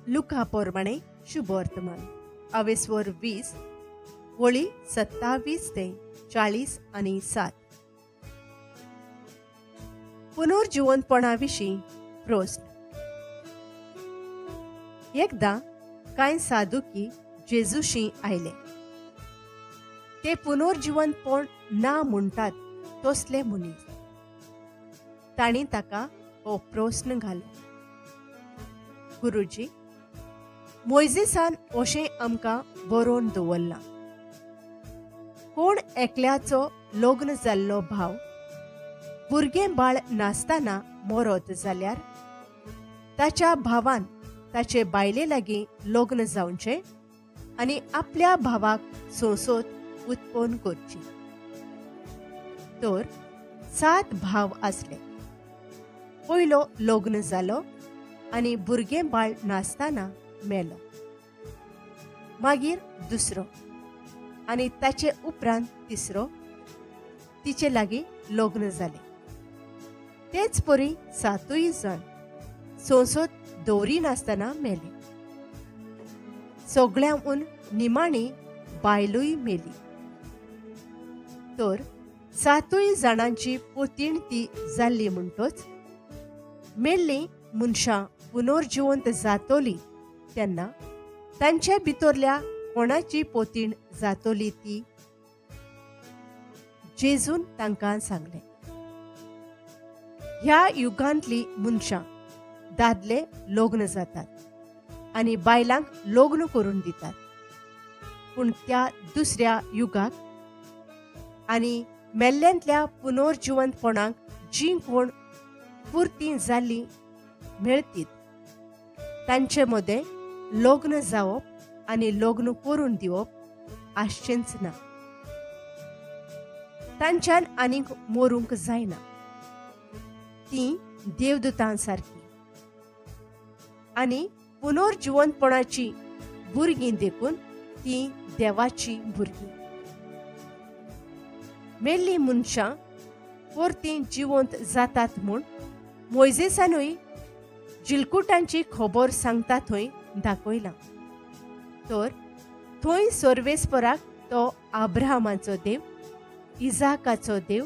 लुका पोरमाणे शुभवर्तमान अवेस्वर 20 वळी 27 ते 40 आनी 7. पुनर्जिवंतपणा विशीं प्रस्न. एकदां कांय सादुकी जेजूशी आयले. ते पुनर्जिवंतपण ना म्हणटात तसले मनीस. तांणी ताका हो प्रस्न घालो, गुरुजी, मोयजेसान अशें आमकां बरोवन दवरलां, कोण एकल्याचो लग्न जाल्लो भाव भुरगें बाळ नासतना मरत जाल्यार ताच्या भावान ताचे बायले लागीं लग्न जावचें आनी आपल्या भावाक सोंसोत उत्पन्न करची. तर 7 भाव आसले. पयलो लग्न जालो आनी भुरगें बाळ नासतना मेलो. मागीर दुसरो आनी ताचे उपरांत तिसरो तिचे लागीं लग्न जालें. तेच परी 7 जाण सोंसोत दवरिनासतना मेले. सगळ्यांहून निमाणी बायलूय मेली. तर 7 जाणांची पोतीण ती जाल्ली म्हणटच मेल्लीं मनशां पुनर्जिवंत जातली तेन्ना तांचे भितरल्या कोणाची पोतीण जातली ती? जेजून तांकां सांगलें, ह्या युगांतली मनशां दादले लग्न जातात आनी बायलांक लग्न करून दितात, पूण त्या दुसऱ्या युगाक आनी मेल्ल्यांतल्या पुनर्जिवंतपणाक जीं कोण पुरतीं जाल्लीं मेळतीत तांचे मदें लग्न जावप आनी लग्न करून दिवप आसचेंच ना. तांच्यान आनीक मरूंक जायना. तीं देवदूतां सारकीं आनी पुनर्जिवंतपणाची भुरगीं देखून तीं देवाचीं भुरगीं. मेल्लीं मनशां परतीं जिवंत जातात म्हूण मोयजेसानूय जिलकुटांची खबर सांगता थंय दाखयलां. तर थंय सर्वेस्पराक तो आब्राहामाचो देव, इजाकाचो देव,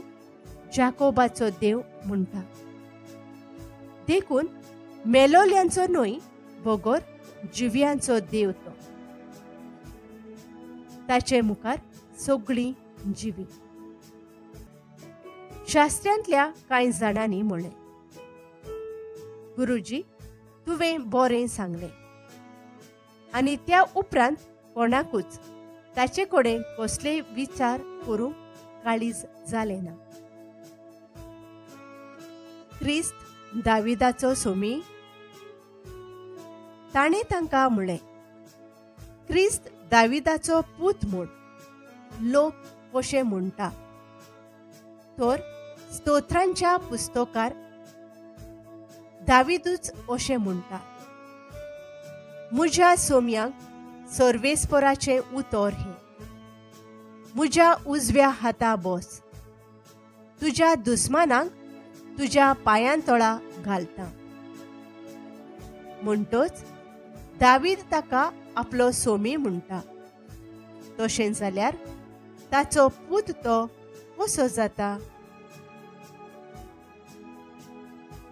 जाकोबाचो देव म्हणटा. देखून मेलोल्यांचो न्हय बगर जिव्यांचो देव तो. ताचे मुखार सगळीं जिवी. शास्त्रांतल्या कांय जाणांनी म्हणलें, गुरुजी, तुवें बरें सांगलें. आनी त्या उपरांत कोणाकूच ताचे कडेन कसलेय विचार करूंक काळीज जालें ना. क्रिस्त दाविदाचो सोमी? ताणें तांकां म्हणलें, क्रिस्त दाविदाचो पूत म्हूण लोक कशें म्हणटा? तर स्तोत्रांच्या पुस्तकार दाविदूच अशें म्हणटा, म्हज्या सोम्यांक सर्वेस्पराचें उतर हें, म्हज्या उजव्या हाता बस, तुज्या दुस्मानांक तुज्या पांयांतळा घालता. म्हणटच दावीद ताका आपलो सोमी म्हणटा. तशें जाल्यार ताचो पूत तो कसो जाता?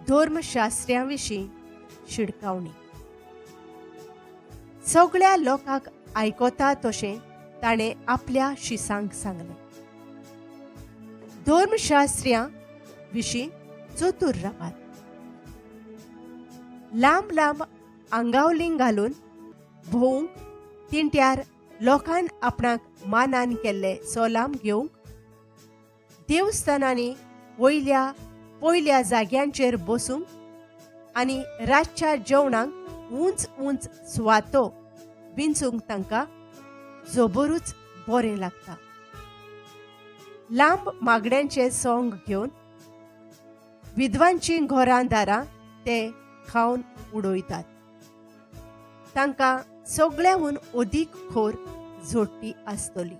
धर्मशास्त्र्यां विशीं शिडकावणी. सगळ्या लोकांक आयकता तशें ताणें आपल्या शिसांक सांगलें, धर्मशास्त्र्यां विशीं चतूर रावात. लांब लांब आंगावलीं घालून भोवंक तिंट्यार लोकान आपणाक मानान केल्ले सोलाम घेवंक, देवस्थानांनी वयल्या पयल्या जाग्यांचेर बसूंक आनी रातच्या जेवणाक उंच उंच सुवातो विंचूंक तांकां जबरूच बरें लागता. लांब मागण्यांचें सोंग घेवन विधवांचीं घरां दारां ते खावन उडयतात. तांकां सगळ्यांहून अदीक खोर जोडटी आसतली.